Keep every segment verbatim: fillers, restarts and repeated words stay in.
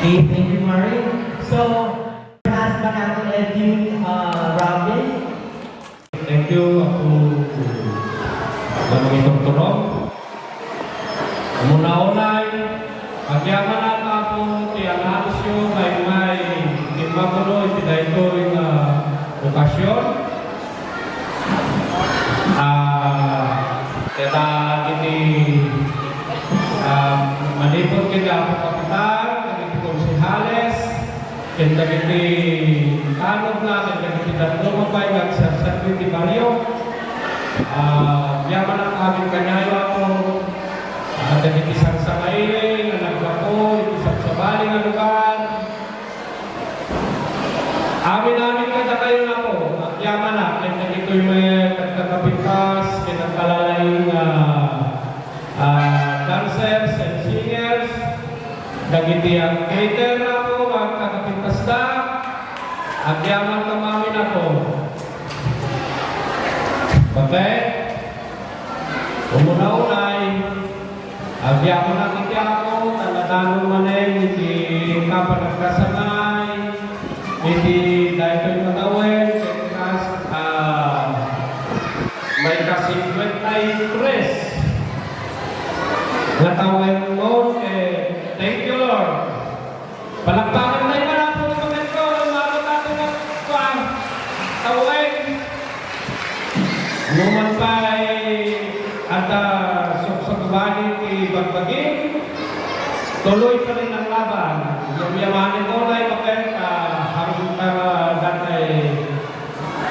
Okay, thank you, Mari. So, pass back ako to you, uh, Robin. Thank you, Apo Mangitong Turong. Umuna-unay, agyamanak, Apo, ti anadosyo nga immay timmagulo iti daytoy nga okasyon. Ah, kaya iti, ah, manipod ken Apo Kapitan, iti konsehales, ken dagiti tanodna, ken dagiti dadduma pay nga agserserbi iti barrio. Ah, agyamanak amin kaniayo, Apo. Ah, dagiti sangsangairen nga naggapu iti sabsabali nga lugar. Amin-amin kadakayo, Apo, agyamanak ken dagitoy met agkakapintas ken agkalalaing nga, ah, dancers and singers. Dagiti ag-cater, Apo, nga agkakapintasda, agyamankami, Apo. Bakit? Umuna-unay, agyamanak iti Apo, ta nadanon manen iti panagkasangay iti daytoy nga tawen, ket kas-, ah, maika-singkuenta y tres nga tawenmo, ket thank you, Lord. Palakpakan tayo, Apo, ti Panginoon, umaabot tayo nga kuan, tawen. Numan pay adda suksukbani ti bagbagim, tuloy pa rin ang laban. Yamyamanen mo na yung mga, ah, harap ka na datay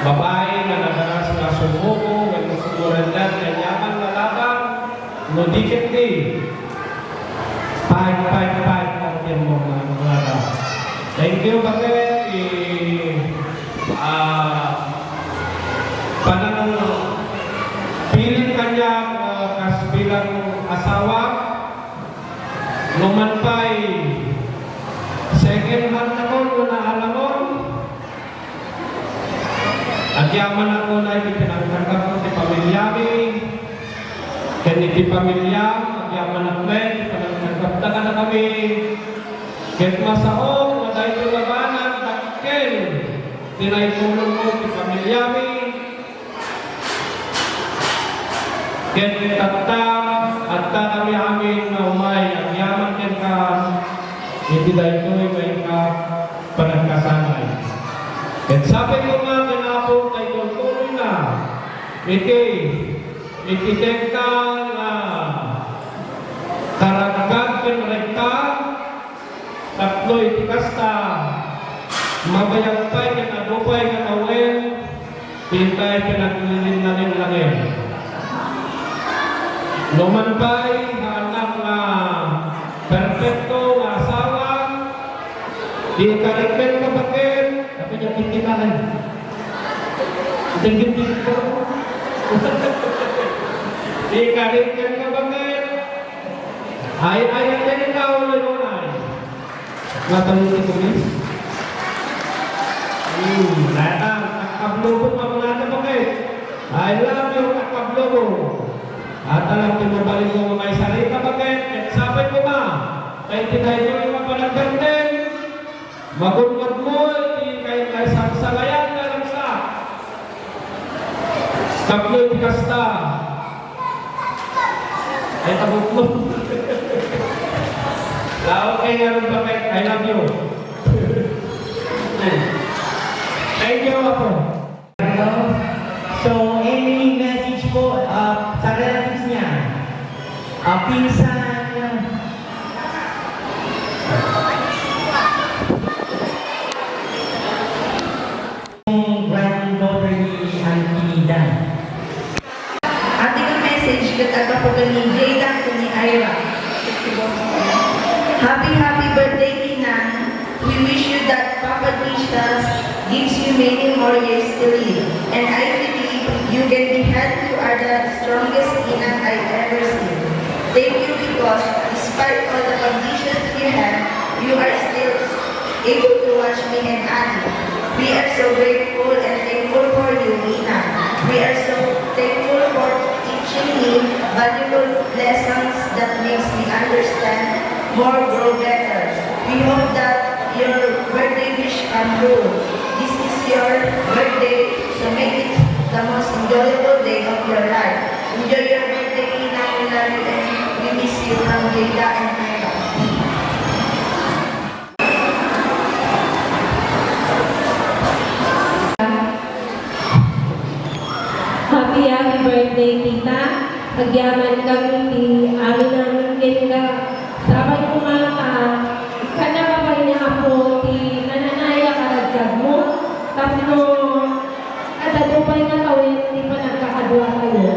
babae nga nadaras nga sumuko, wenno sumurandan, nga yaman nga laban, no di ket di. Fight, fight, fight, ang tiyan mo, mga kamaraga. Thank you, bakit? Eh, ah, panang piling kanya, ah, kas bilang asawa, numan pa'y second hand na ko, nung naalamon, agyamanak unay iti panangtanggapko ti pamilyami, ken iti pamilyam, agyamanak met iti panangtanggapda kadakami, ket masaok nga daytoy nga banag dakkel ti naitulongmo ti pamilyami, ket tatta, adda kami amin nga umay agyaman kenka iti daytoy nga inka panagkasangay. Ket sapay koma ken Apo ta itultuloyna iti, iti tekka nga karaggat ken rekta, Tapno iti kasta, mabayag pay ken adu pay nga tawen, dintay pinaglilin-langin-langin. No man pay nga anak nga perfecto nga asawa, di karikkel nga baket, Dapat yung pintingan. Dingding ko. Di karikkel nga baket. Ay, ay, ay, ay, ay, ay, ay, ay. Matang iti kumis. Hmm, datang, takablobo, mamunada baket. I love you, takablobo. At alam ko, mabalik mo, may sarita baket. At sapay ko ba? Kay tinay ko yung mapanagkanteng. Magunmod mo iti kay-, kaisarsarayan nga ragsak. Tapno iti kasta. Ay, tabuklo. Laog kay nga ragsak, I love you. Thank you, Apo. So, any message po, ah, sa relatives niya? Ah, pinsan, granddaughter ni Auntie Dan. Ating message ket aggapu ken ni Jada ken ni Ira. Happy, happy birthday, Ninang. We wish you that Papa Jesus gives you many more years to live. And I believe you can be healthy. You are the strongest Ninang I ever seen. Thank you because despite all the conditions you have, you are still able to watch me and Annie. We are so grateful and thankful for you, Ninang. We are so thankful for teaching me valuable lessons that makes me understand more, grow better. We hope that your birthday wish come true. This is your birthday, so make it the most enjoyable day of your life. Enjoy your birthday, Ninang. We love you and we miss you from Jada and Myra. Happy, happy birthday, tita. Agyaman kami ti amin-amin kenka. Sapay koma ta ikkannaka pay ni Apo ti nananaya a karagkagmo tapno adda pay nga tawen ti panagkakaduatayo.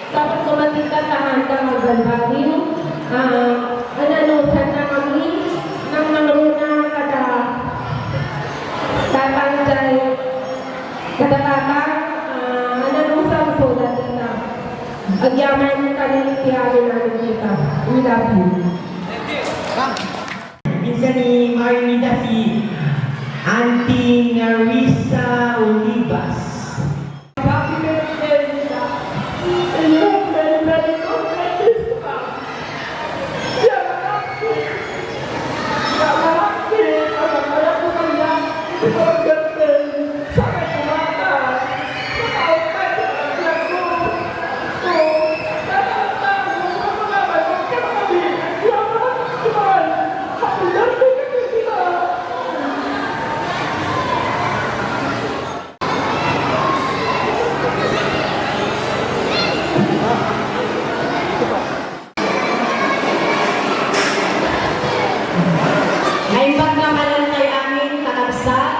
Sapay koma ti kataanda nga agbalbaliw, ah, ananusannakami, nangnangruna kada tatangday Kada tata, ah, ananusam so datita. Agyaman kami ti amin-amin tita. We love you. Pinsan ni Marinida si Auntie Nerissa Olivas. Happy birthday, Nita. And you have many, many more birthdays to come. Naimbag nga malantayo amin, kakabsat,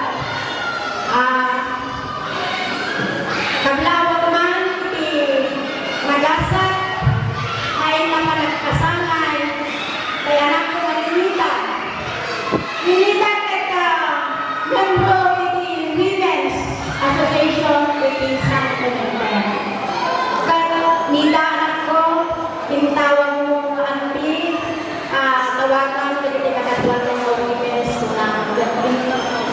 a kablawak man iti nagasat, ay napanagpasangay, kay anakko nga ni Nita. Ni Nita ket, ah, membro iti Women's Association iti San Clemente. Ket Nita, anakko, intawagmo nga auntie, ah, tawagam dagiti kadakuada nga Women's, kuna, ket in-,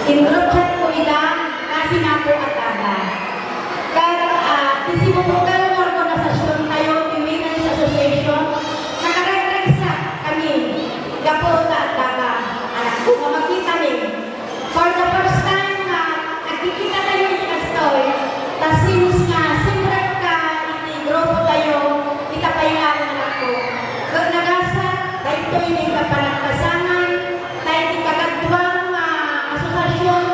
introduce ko ida, kasi nako at ada. Ket, ah, ti sibubukel nga organisasiontayo, ti Women's Association, nakaregresa kami gapu ta adda ka, anakko, nga makitami. For the first time nga nagkikitatayo iti kastoy, ta since nga siempre ka iti grupotayo, ita pay nga anakko. Ket nagasat, daytoy nga panagpasangan, ta iti kakaduam nga asosiasion,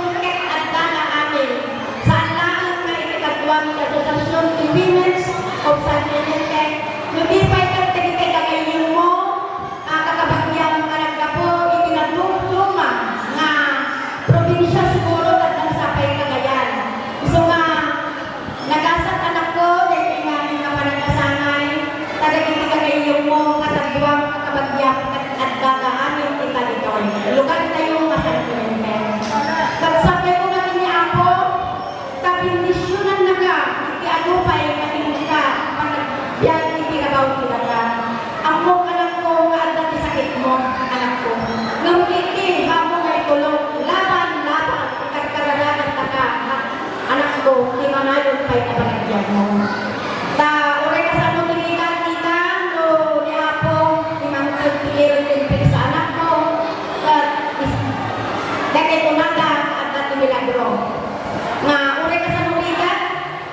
Probinsia siguro, tapno sapay Cagayan. Isu nga, nagasat, anakko, daytoy nga amin nga panagkasangay, kadagiti gagayyemmo, kadaduam a kabagiam, ket adda amin ita ditoy lugartayo nga San Clemente. Ket sapay ko nga ni Apo, ta bendisionannaka iti adu pay nga inka panagbiag iti rabaw ti daga. Ammok, anakko, nga adda ti sakitmo, anakko. Ngem iti haanmo nga itulok, laban, laban, ikarkararagantaka, anakko, ti manayon pay a panagbiagmo. Ta uray kasano ti rigat, tita, no ni Apo, ti mangted ti irem ti impigsa, anakko, ket is-, dagiti kunada, adda ti milagro. Nga uray kasano rigat,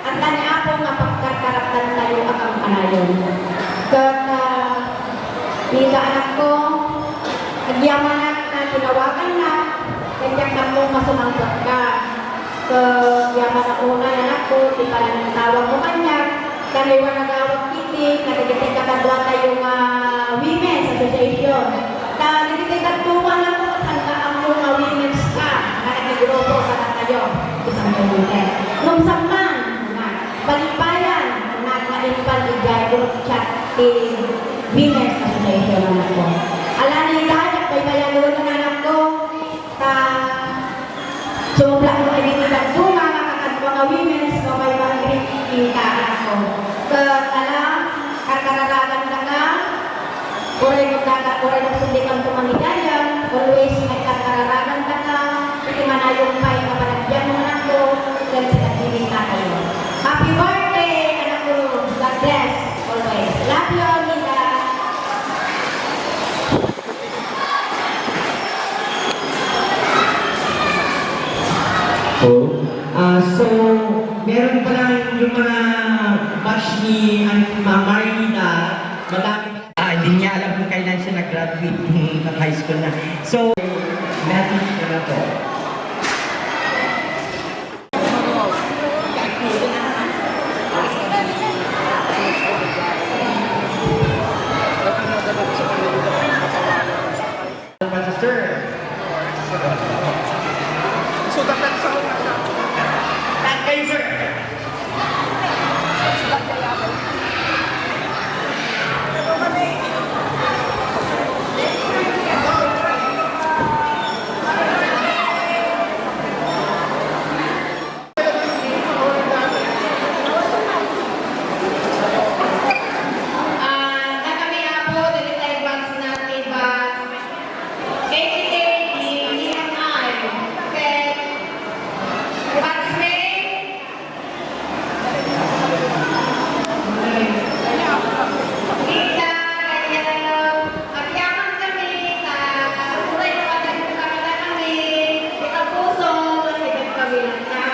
adda ni Apo nga pagkarkaratdantayo a kankanayon. Ket, ah, ita, anakko, agyamanak nga tinawagannak, ket diak ammo nga sumangpetka. Ket yaman a unay, anakko, ti panangtawagmo kaniak, ken iwan a gawak iti kadagiti kakaduatayo nga Women's Association. Ta dagiti dadduma, anakko, ket saan nga ammo nga women's ka nga nagigrupo kadatayo iti San Clemente. Ngem saan man, nga, malipayan, nga, nga impan idiay group chat ti Women's Association, anakko. Ala ni Dad, agbaybayagen, anakko, ta sumublatmo dagiti dadduma nga kakadua nga women's no, may pangripping ka, anakko. Ket ala, karkararagantaka, uray no daga, uray no sumdikanto mangidayan, always nga ikarkararagantaka, iti manayon pay nga panagbiagmo, anakko, ken ti agdidiktayo. Happy birthday, anakko. God bless always. Love you, Nida. Oh. Ah, so, meron pa lang yung mga batch ni, an-, Ma-, Marlita, madami pa. Ah, hindi niya alam kung kailan siya nag-graduate ng high school na. So, message na lang po. Pastor. Sulat lang sa una. At kayo, sir. Ah, nakami, Apo, dagiti batch na ti batch eighty-eight ni E M I, ket batchmate Ita, agyamankami, ta uray no adda ti pakadakami, ita puso, no, sika ti kabilangna.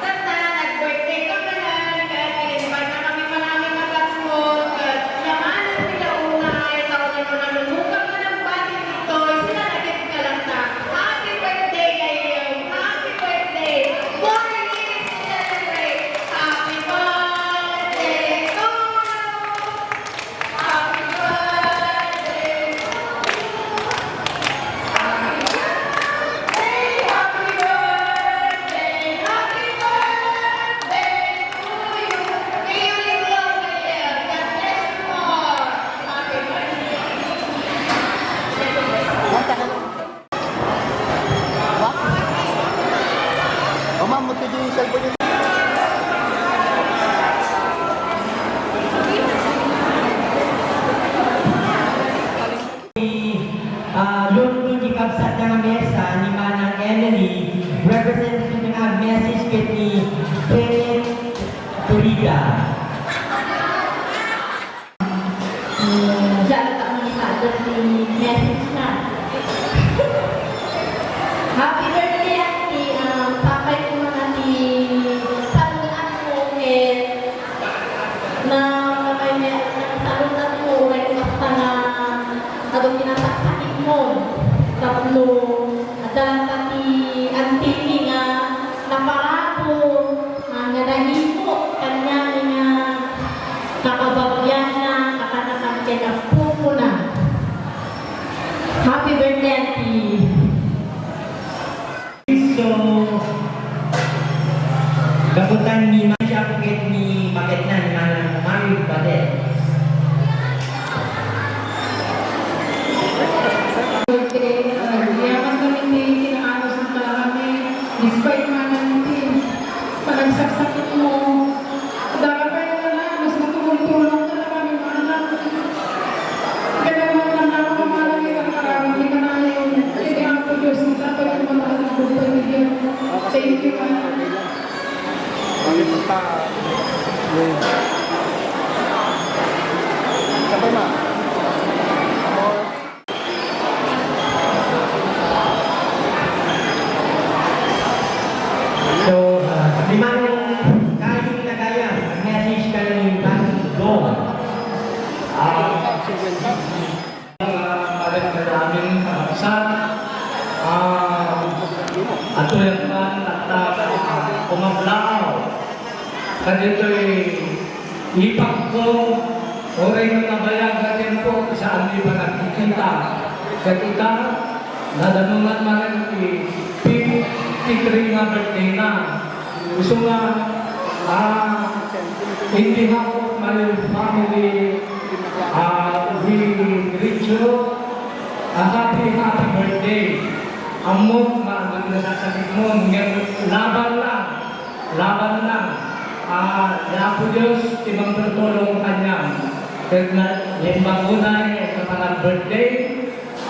Tatta, nag-birthday ka manen, ket in-invite na kami manami nga batchmate, ket yamanen ti daunay, ta uray no nanunokam nga nagbati ditoy, sila na ket kalanta. Happy birthday, Gayyem! Happy birthday! More years to celebrate! Happy birthday to you! Happy birthday to you! Happy birthday, happy birthday, happy birthday to you! May you live long, Gayyem! God bless you more! Happy birthday! O, ma'am, magtutuloy yung cellphone niyo. Ah, London, ikabsat na nga mesa ni Manang Emily, representative nga message ket ni Kenneth Corrida. Hmm, siya ata ang isa, just in message na. Happy birthday, Auntie. Um, sapay ko man, Auntie. Adtoy man tatta, kumablaaw. Kaditoy ipakko, uray no nabayag a tiempo, saan mi pa nagkikita. Ket ita, nadanongan manen ti fifty-three nga birthday na. Isu nga, ah, in behalf of my family, ah, we greet you a happy, happy birthday. Ammok nga agnagsasakit mo, ngem laban lang, laban lang. Ah, ni Apo Dios ti mangtultulong kaniam. Ket na, limbag unay iti panag-birthday,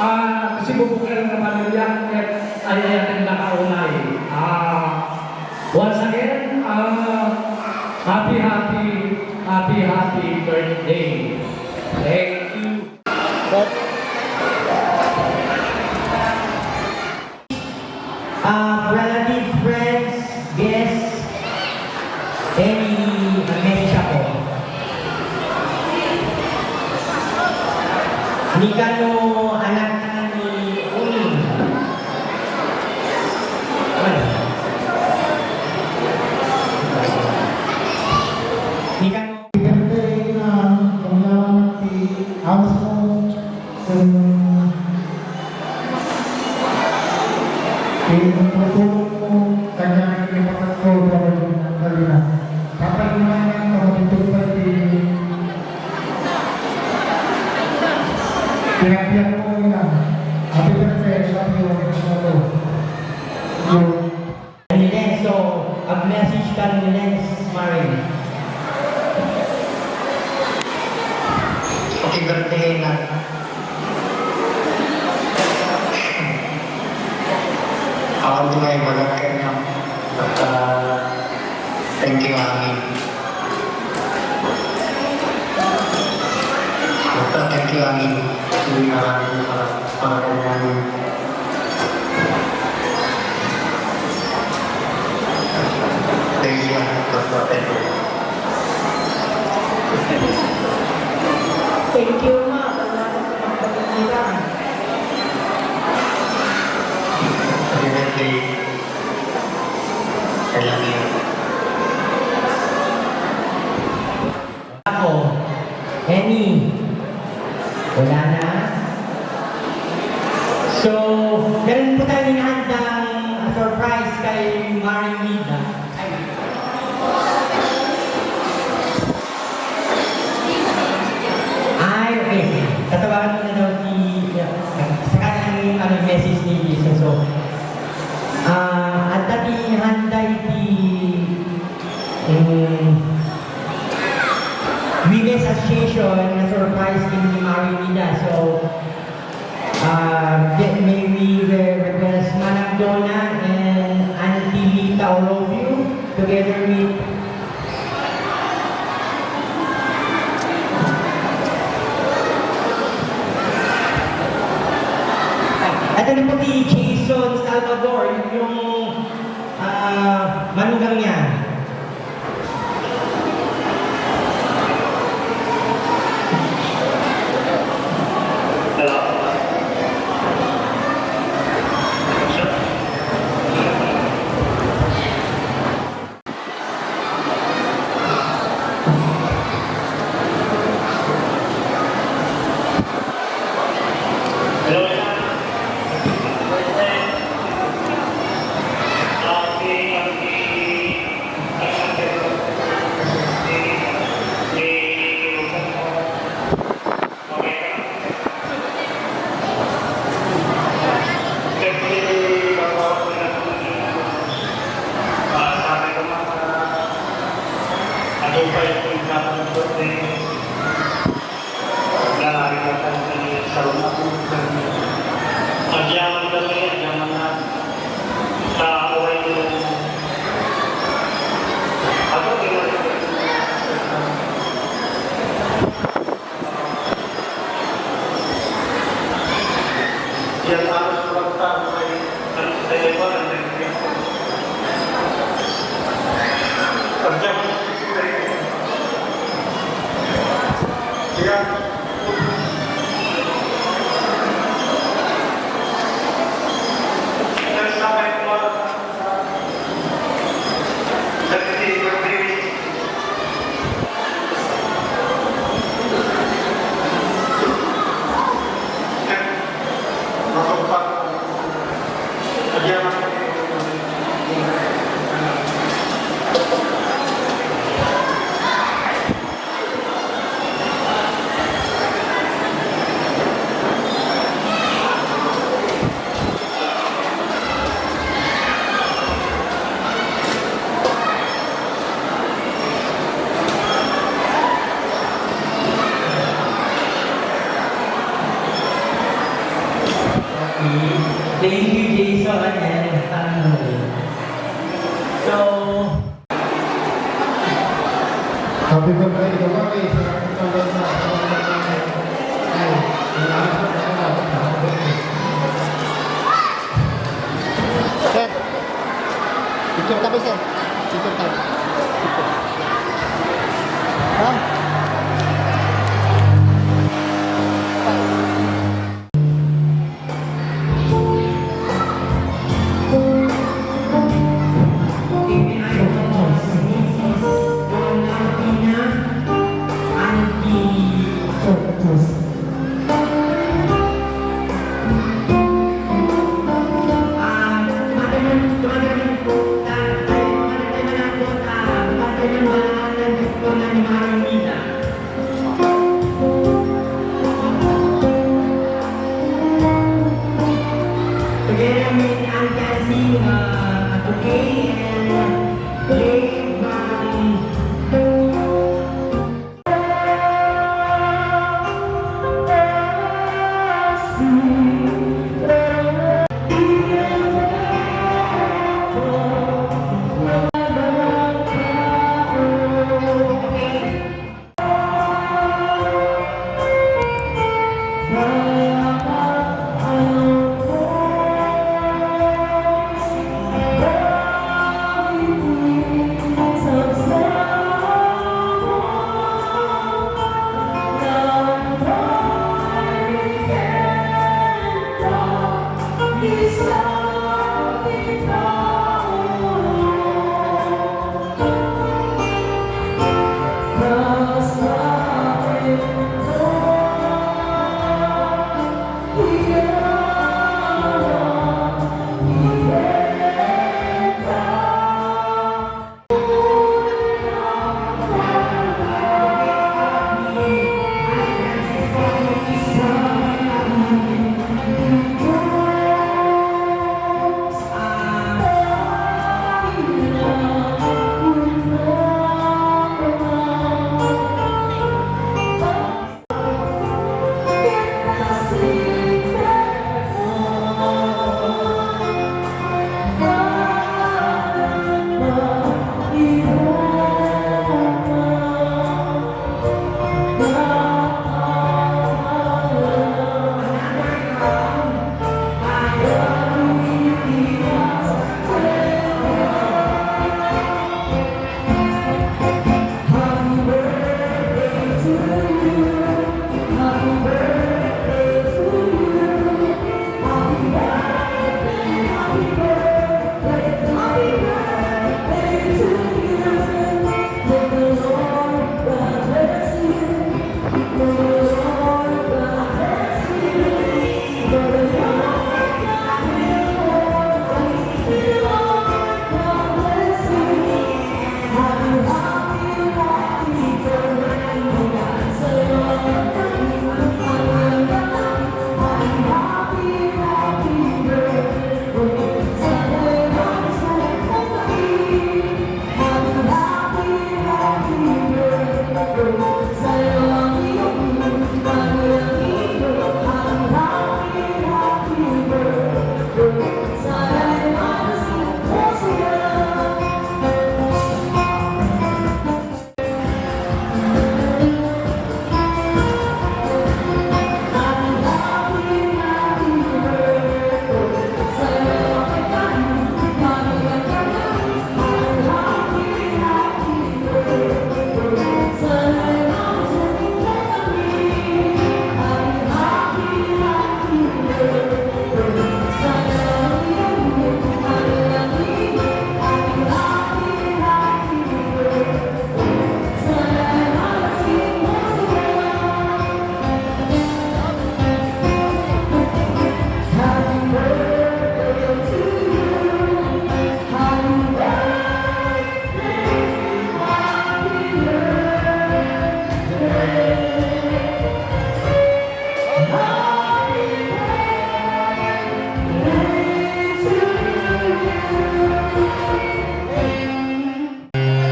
ah, sibubukel nga pamilya, ket ay-ayaten daka unay. Ah, once again, ah, happy, happy, happy, happy birthday. Thank you. Ah, relatives, friends, guests, any message ako? Ni kano anak ni Uni. Ay. Ni kano Birthday na, kailangan ti aso, ken itutulong mo, kanya ipapatko, Lord, ang kalina. Kapag naman, kapag itupad ti pinabiyak mo, ina, happy birthday, love you, love you. Ni Lenz, so, ag-message ka ni Lenz, Maring. Happy birthday, na. Awan ti maibaga kenka. Basta, thank you, amin. Basta, thank you, amin. Maraming salamat. Para kanian. Thank you, Pastor. Thank you. Thank you, ma. Salamat sa pagpapakita. Happy birthday. I love you. Ako, Henny. Wala na. So, meron po tayong inahandang surprise kay Maring Nida. Ay. Ay, okay. Tatawagan ko na daw si, sa kanya yung, ano, message ni Jason. So, ah, adda ti inahanda iti Mm, Women's Association nga surprise ken ni Maring Nida. So, uh, may we re-, request Manang Donna and Auntie Lita Orobio together with Ito na po si Jason Salvador, yung, ah, manugang niya. Picture tayo, sir. Picture tayo. Picture. Ma'am. Together with Aunt Patsy, uh, a bouquet and play from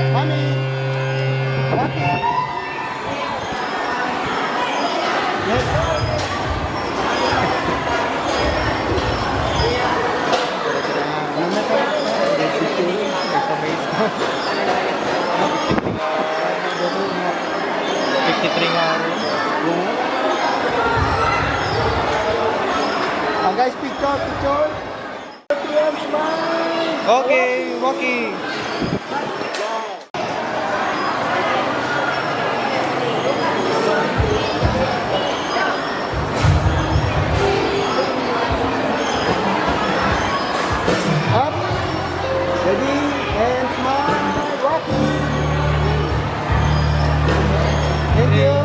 Mami! Mami! Yes. Ano na to? Nagpabase ko. Fifty-three nga rin. Ah, guys, picture, picture. P M smile. Okay, Rocky. Up. Ready and smile. Rocky. Thank you.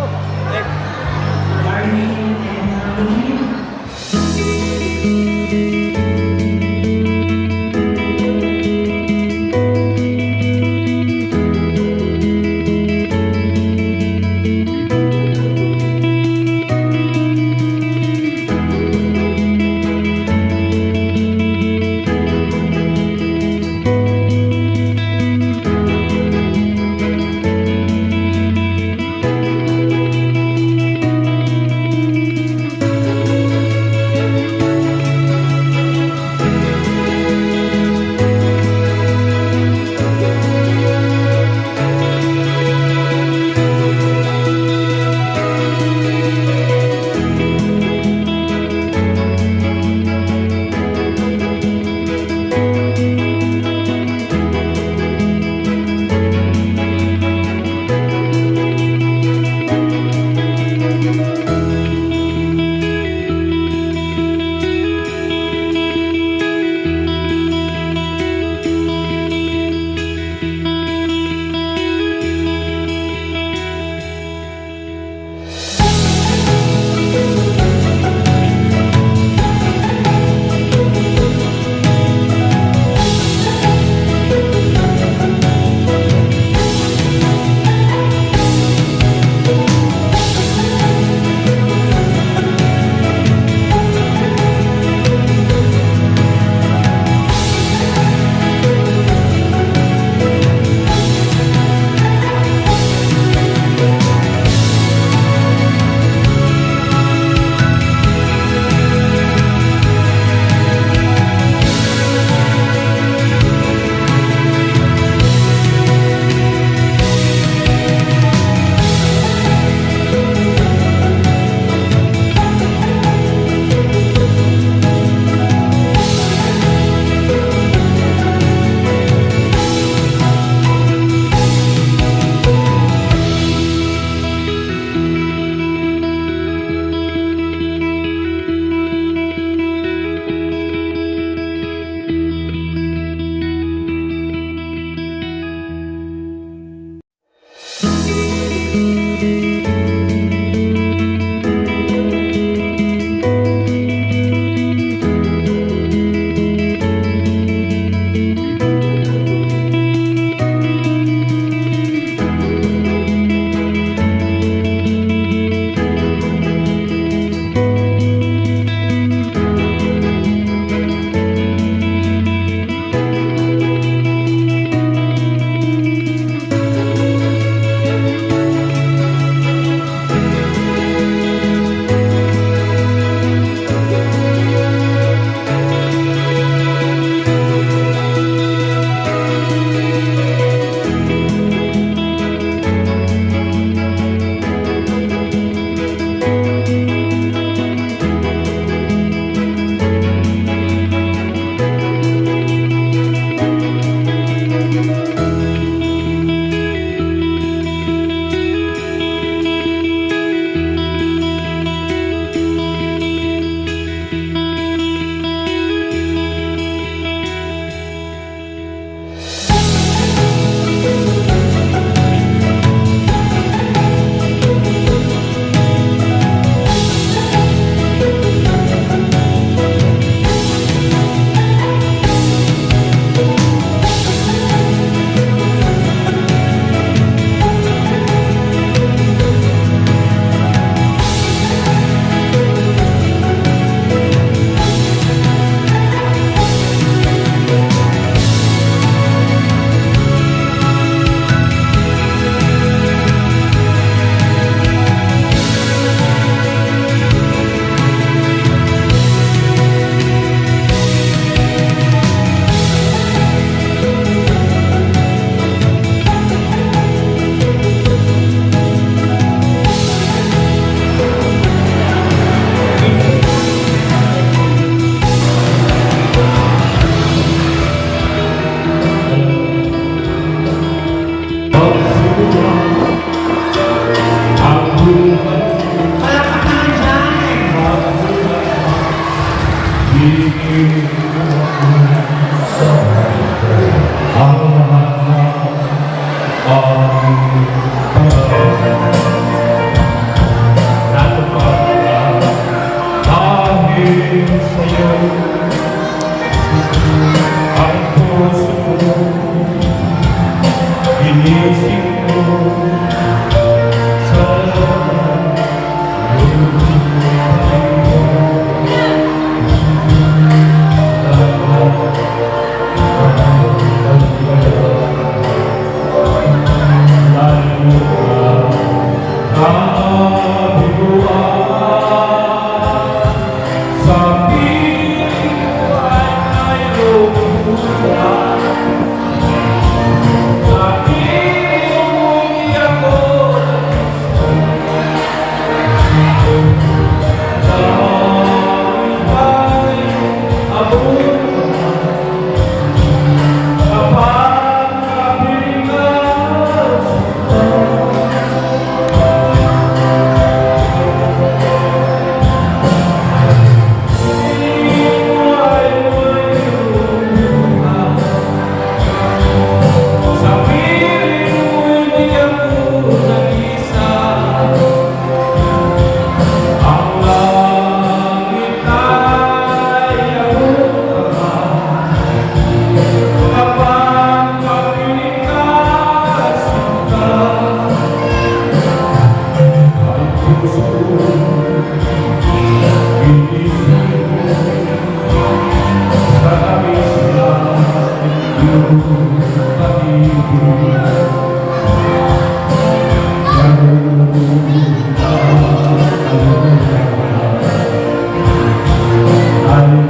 I love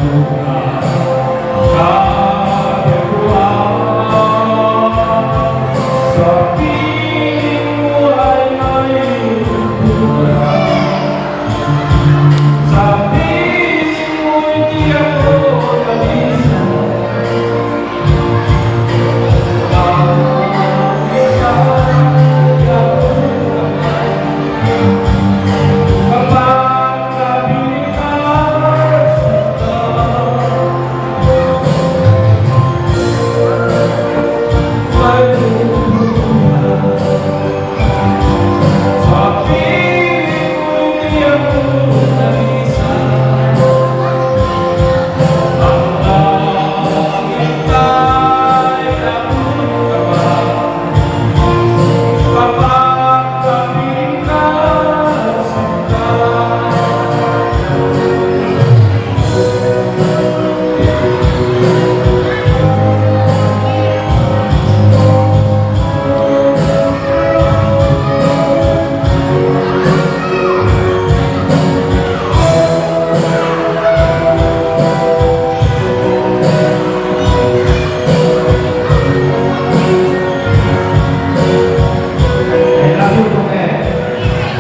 you, Roque.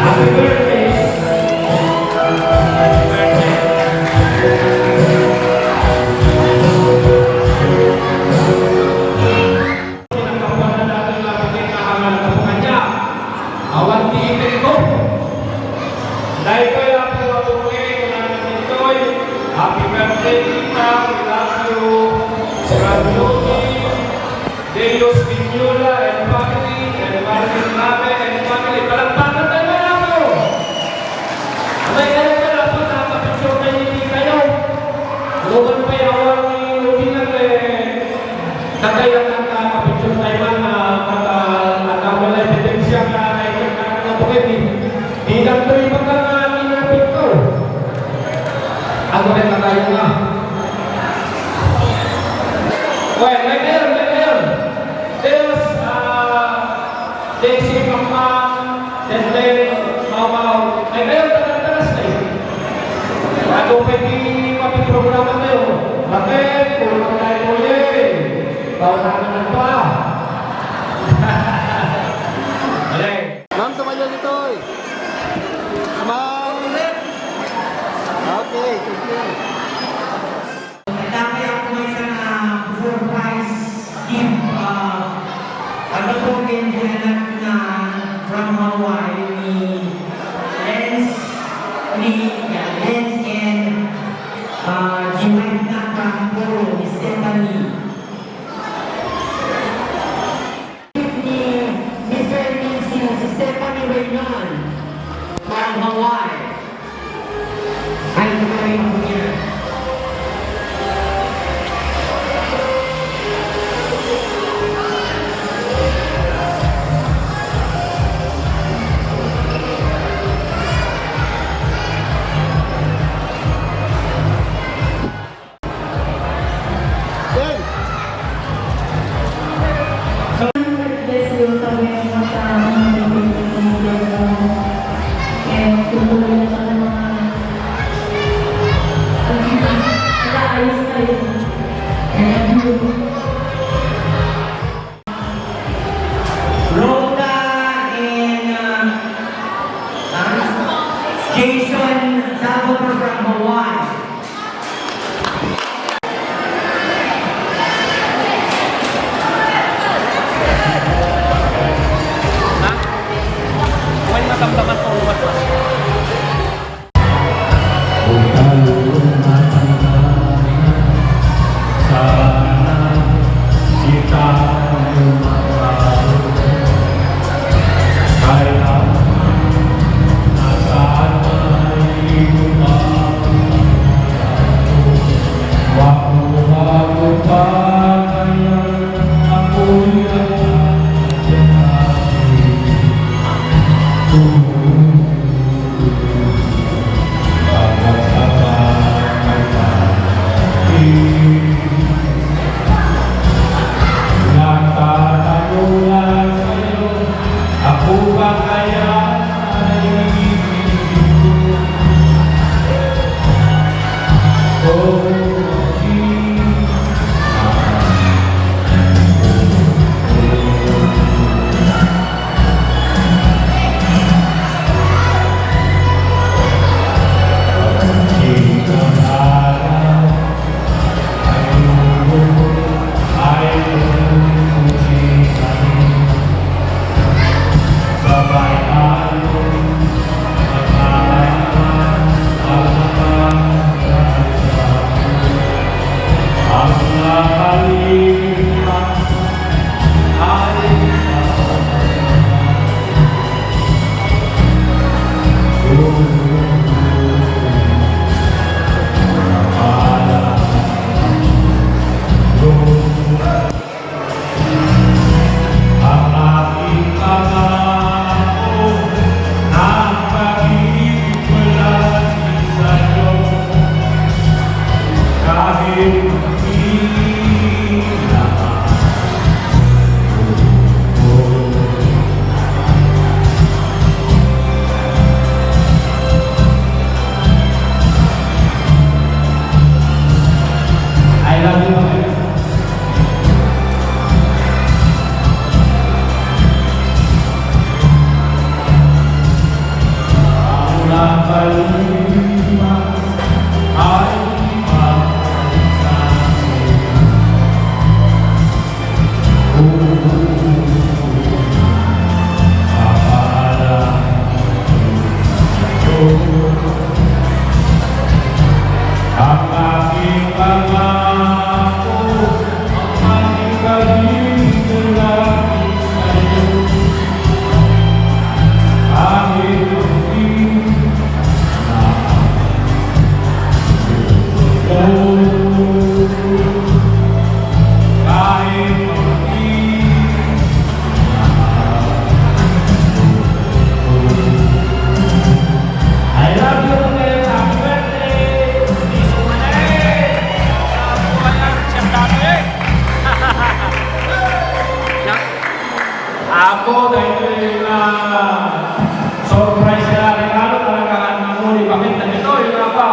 Happy birthday. Awan ti itekko. Daytoy, Apo, Apo, kunana ditoy, "Happy birthday, tita. We love you." From Lucy, Deus Vignola and family, and Martin Rabe and family. Palakpakan tayo, mga apo. May kayo pala po, nakapicture kayo ni tita nyo. Luman pa yung awal ni Lucy na, eh. Tatay lang ang kapicture tayo man, ah, at, ah, at ang wala ebidensya na, na, na, na, na, na, Di lang to yung mga kinapit ko. Ako rin na tayo na. Well, may kayo, may kayo. There's, ah, Desi Pangpang, Denden, Mamaw. May kayo, taga-tagas na yun. Ako pwede makiprograma kayo. Bakit? Puro tayo ulit. Bawal na naman pa. Alay. Ma'am, tumayo ditoy. Ma'am. Okay, thank you. Dami ako may isang, ah, surprise gift, ah, ano po, ginhahanap na from Hawaii ni Lens, ni, yeah, Lens and, ah, Jimena Camporo, ni Stephanie. Ni Mister Nancy, si Stephanie Reynon, from Hawaii. Ay, ito pala yung ako niya. I love you, Papa. Ang aking pangako, ang aking pag-ibig ay lagi sa'yo. Kahit munti na ang mundo, kahit munti na ang mundo. I love you, Mel. Happy birthday! Happy birthday! Happy birthday! Apo, dahil ko yung, ah, surprise na regalo talaga ang mamuli. Bakit na dito? Yung apa?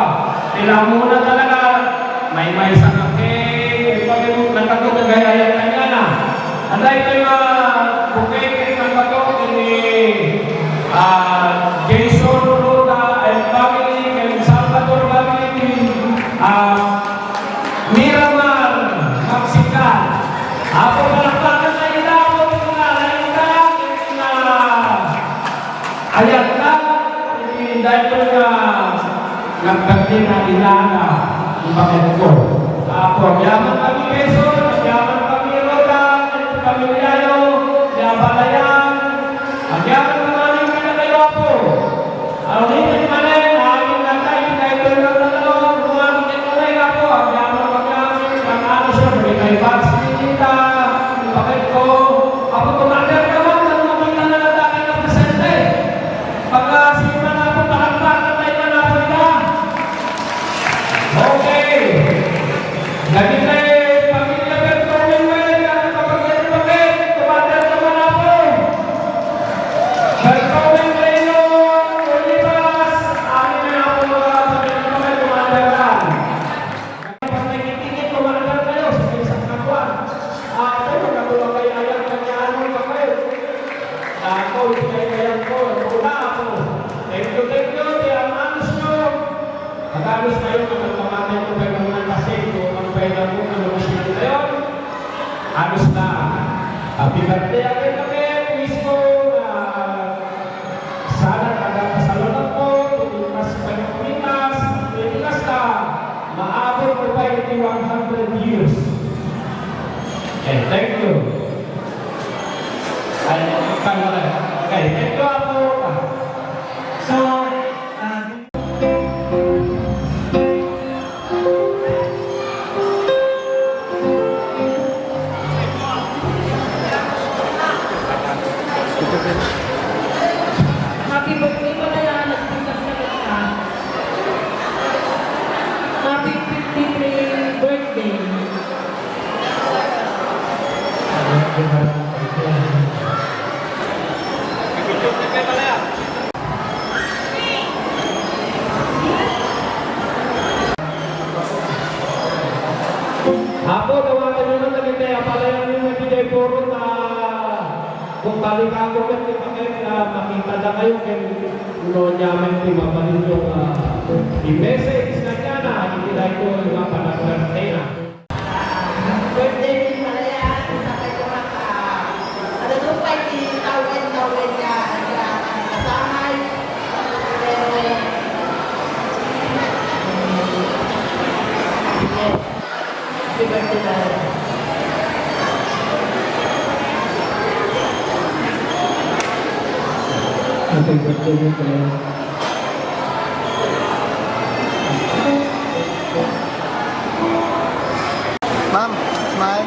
Tila muna talaga. May may sakit. Pag yung nagkatulog, kaya yan, kanya na. Anda ito yung, ah, bouquet ng bato ni, ah, Jason Roda and family, kay Salvador family, ah, Miramar, Mexican. Apo, palakpakan tayo na, apo, ito na, ito na, ito na. Ayan na, iti daytoy nga nagdagdi nga ilaga, ibaket ko. Apo, agyaman kami, Quezon, agyaman kami, Roda, iti pamilyayo, ti abalayan, agyaman kami kadakayo, Apo. Arunin manen, amin natay, daytoy nga tao, rumarutin kami, Apo, agyaman kami, ang ano siya, may vaccine kita, ibaket ko. Apo, kumander ka man, kung makita na lang tayo ng presente. Pagkasiman ako, palakpakan tayo na napunta. Okay. Dagiti pamilya Berto Manuel, ano kapag-, kapag-, kumander ka man ako. Berto Manuel, Olivas, amin na ako mga pamilya, kumander ka. Pagkaitingit, kumander kayo sa isang kakuan. Apo, nagkatulog kayo, ayan, kanya, ano, pa kayo. Ako, iti kaibayan ko, una ako. Thank you, thank you, ti ang anus nyo. Mag-anus kayo, magkamatay ko kayo ng mga kasing, kung ang pwede mo, ano, gusto nyo kayo. Anus na. Happy birthday again, again, wish ko, ah, sana kada pasalamat mo, tumingas pa yung tumingas, tumingas ka, maabot mo pa yung one hundred years. Okay, thank you. Ay, kanta na. Okay, thank you, Apo. So, ah, Happy birthday, Malaya. Nagpintas ka na. Happy fifty-three birthday. Apo, dawaten nyo man dagiti abalayan nyo nga idiay puro ta kung balikan ko ket ti paket nga makita da kayo ken no ania met ti mabalin nyo nga i-message kaniana iti daytoy nga panagpertena. Birthday ni Malaya, isa kayo nga, ah, ano to, pa ti tawen-tawen nga, nga kasamay. Pero, happy birthday, Malaya. Happy birthday, Malaya. Ma'am, smile.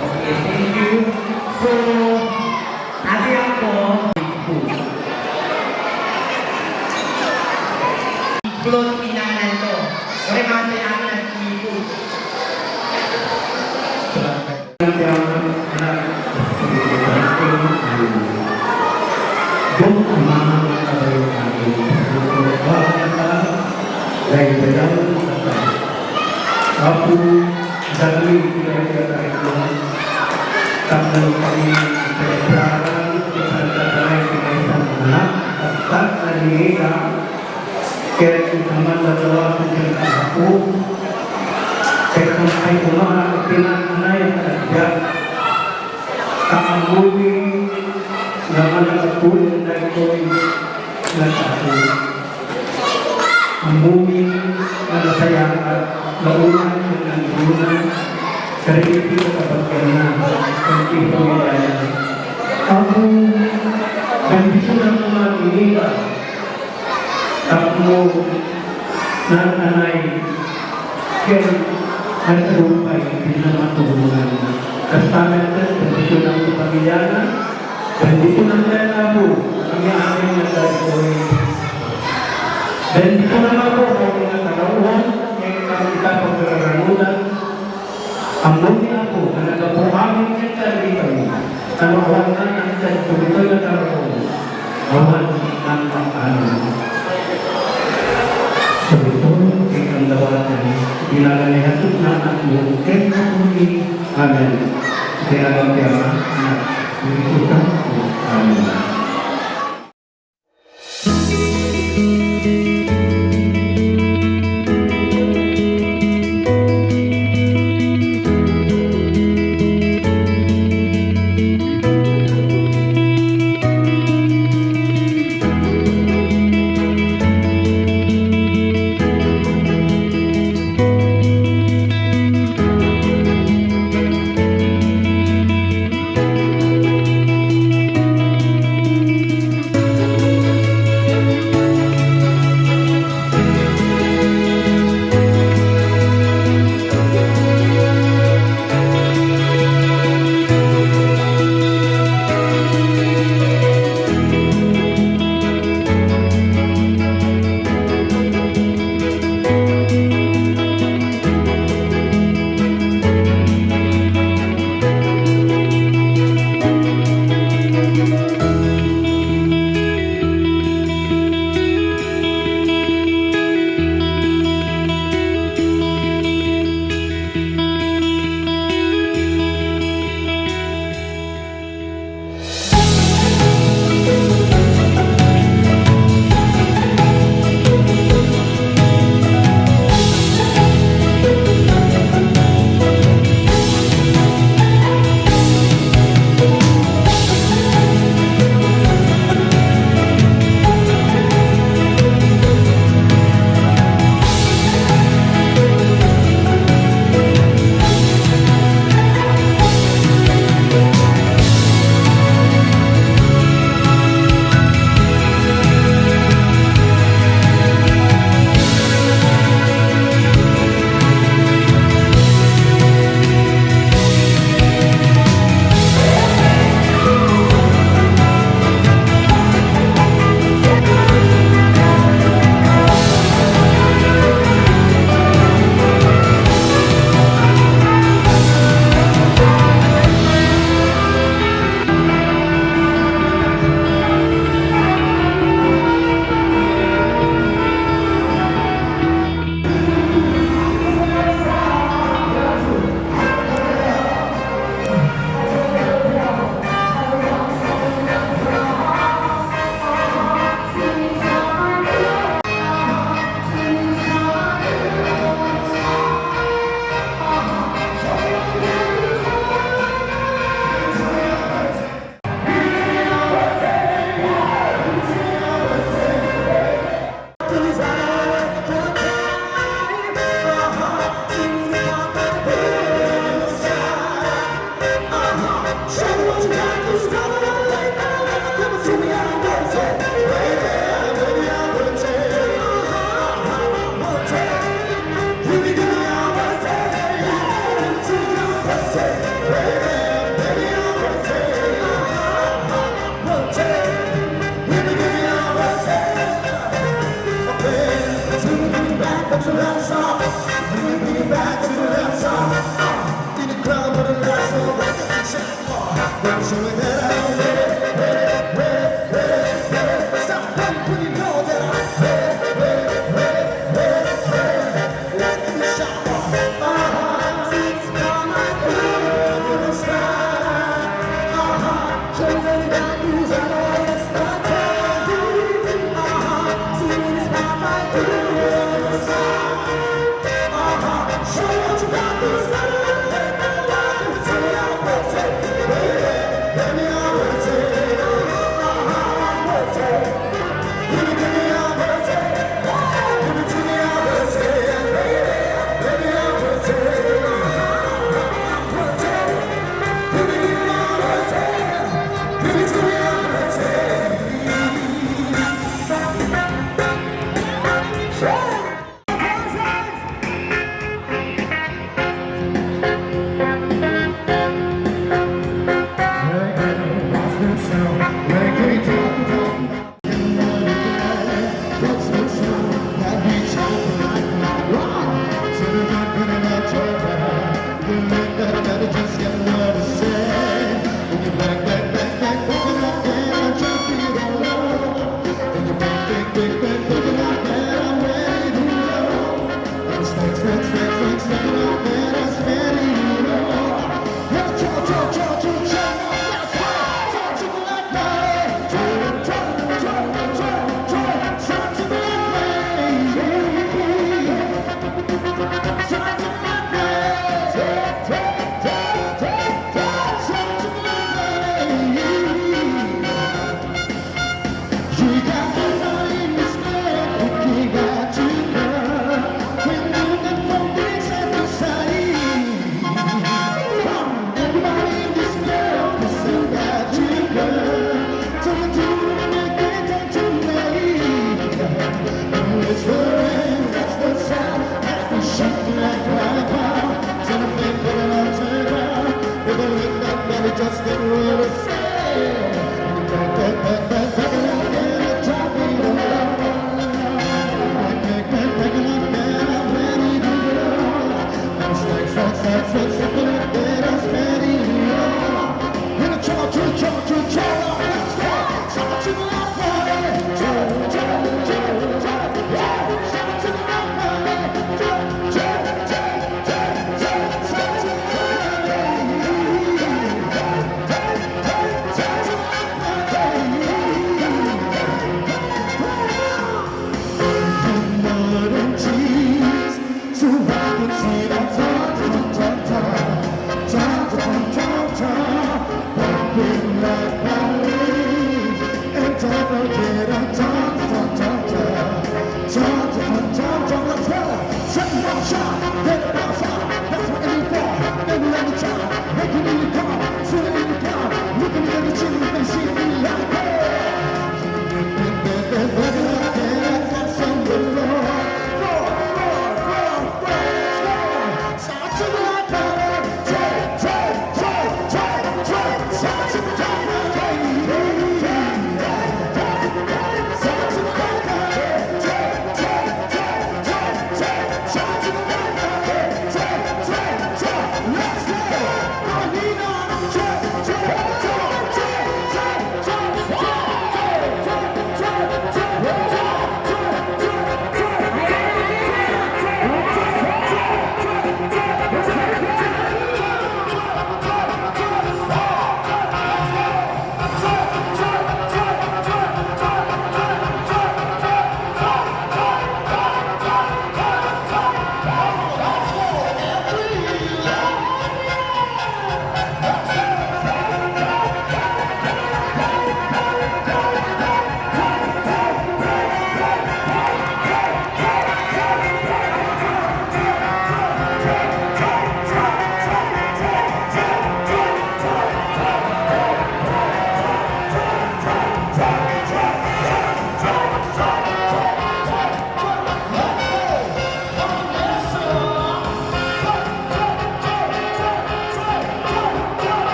Okay, thank you. So, adi ako, Claude Pinanganto. Ore, mga tayo namin ang ipon. Dios Ama nga kabayo amin, bakit ka daydayaw? Apo, dagiti daytoy a tarigmo, tapno kami selebrarang ti pagkatay ti maysa nga anak, basta nalingeda, ket ita man dadawasen kenka, Apo, ket koma pay koma nga agtinan-anay a panagbiag. Ta ammomi nga manangapulo daytoy nga tao. Ammomi nga nasayaat nga unay ken nangruna kadagiti kababainna ken ti pamiliana. Apo, bendisionanmo man ita. Tapno naan-anay ken nagadu pay ti namatulongan. Kasta met ket bendisionanmo ti pamiliana, bendisionanmo ket Apo, kami amin nga daytoy. Bendisionanmo Apo, kami nga tarawon, ken kami ita pagraranudan. Ammomi Apo nga naggapu amin kenka ditoy, ta no awan ngarud ditoy nga tarawon, awan ngarud. Daytoy ti kandawatan, iti ngalan ni Jesus nga Anakmo, ken Apomi. Amen. Iti ngalan ti Ama, Anak, Espiritu Santo. Amen.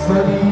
Thank you.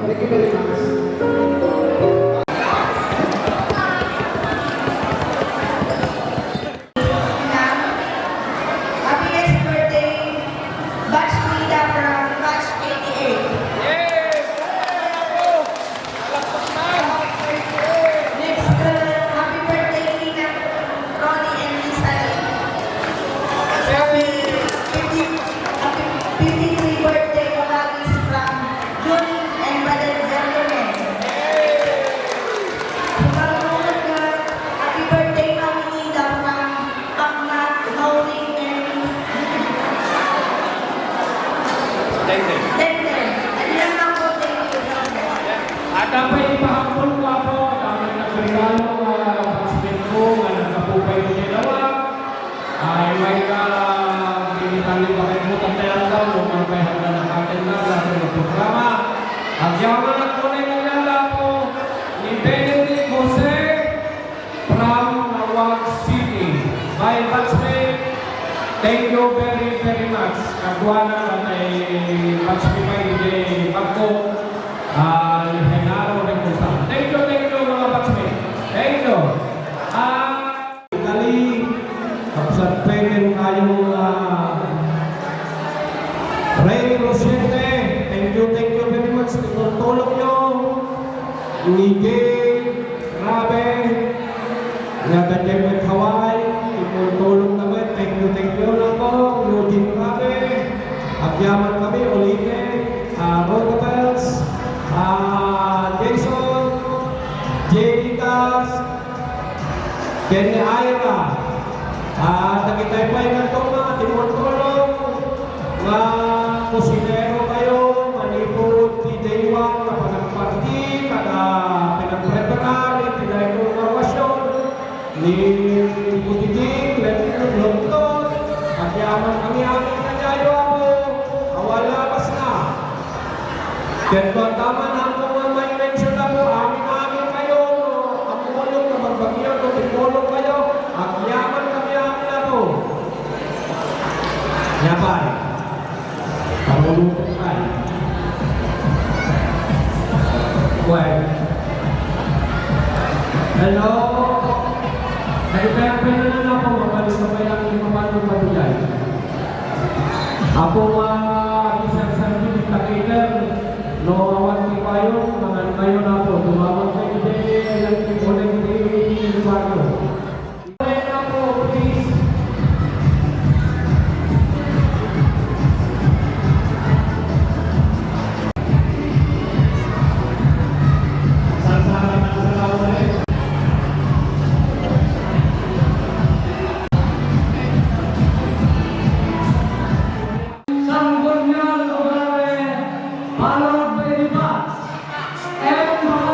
Thank you very much. Happiest birthday, Batch Frida from Batch eighty-eight. Next, uh, happy birthday, Tina, Ronnie, and Lisa Lee. Happy fifty, happy fifty-three birthday, Kabagis, from June and Brother Jeremy. Sa pagkaunod nga, happy birthday, Mami Nida, from Pangna, Maureen, and Thank you. Thank you. Adi lang ako, thank you. Adda pay ipahamon ko, Apo, adda pay nagregalo nga batchmate ko nga naggapu pay iti lawag. Ay, may ka, dili tayo makaiputan tayo ang tao, may handa na katin na, sa ating programa. Agyaman ako na yung Apo ni Benedict Jose from Laoag City. My batchmate, thank you very, very much. Kaduana, kay batchmate pa, hindi, Bagko, ah, ni Genaro Recusa. Miguel Rabe, nga taga Hawaii, tumulong naman. Thank you, thank you, Lapo. Eugene Rabe, agyaman kami, Olite, ah, Rotovels, ah, Jason, Jeritas, Kenny Ira, ah, dagitay pay nga tuma, tumulong, nga kusinero kayo, manipud ti day one nga panagparti, kada pinagpreparar, iti daytoy nga okasyon, ni Putiting, Lentod, agyaman kami amin kaniayo, Apo, awan labasna. Ket no adda man ammo nga mai-mention, Apo, amin-amin kayo, no ammoyo nga bagbagyo, no timpolo kayo, agyaman kami amin, Apo. Nia pay. Parulupot pay. Well. Hello. Nagkaya pay na lang, Apo, mabalin ka pay lang yung mapano patuloy. Apo, ah, isang sarili, takiter, no awan ti payo, mangan kayo na po, tumawag kayo di, yung ulit di, yung payo. Kayo na po, please. Sangguniang Ugali, Palawag, Bediba, and mga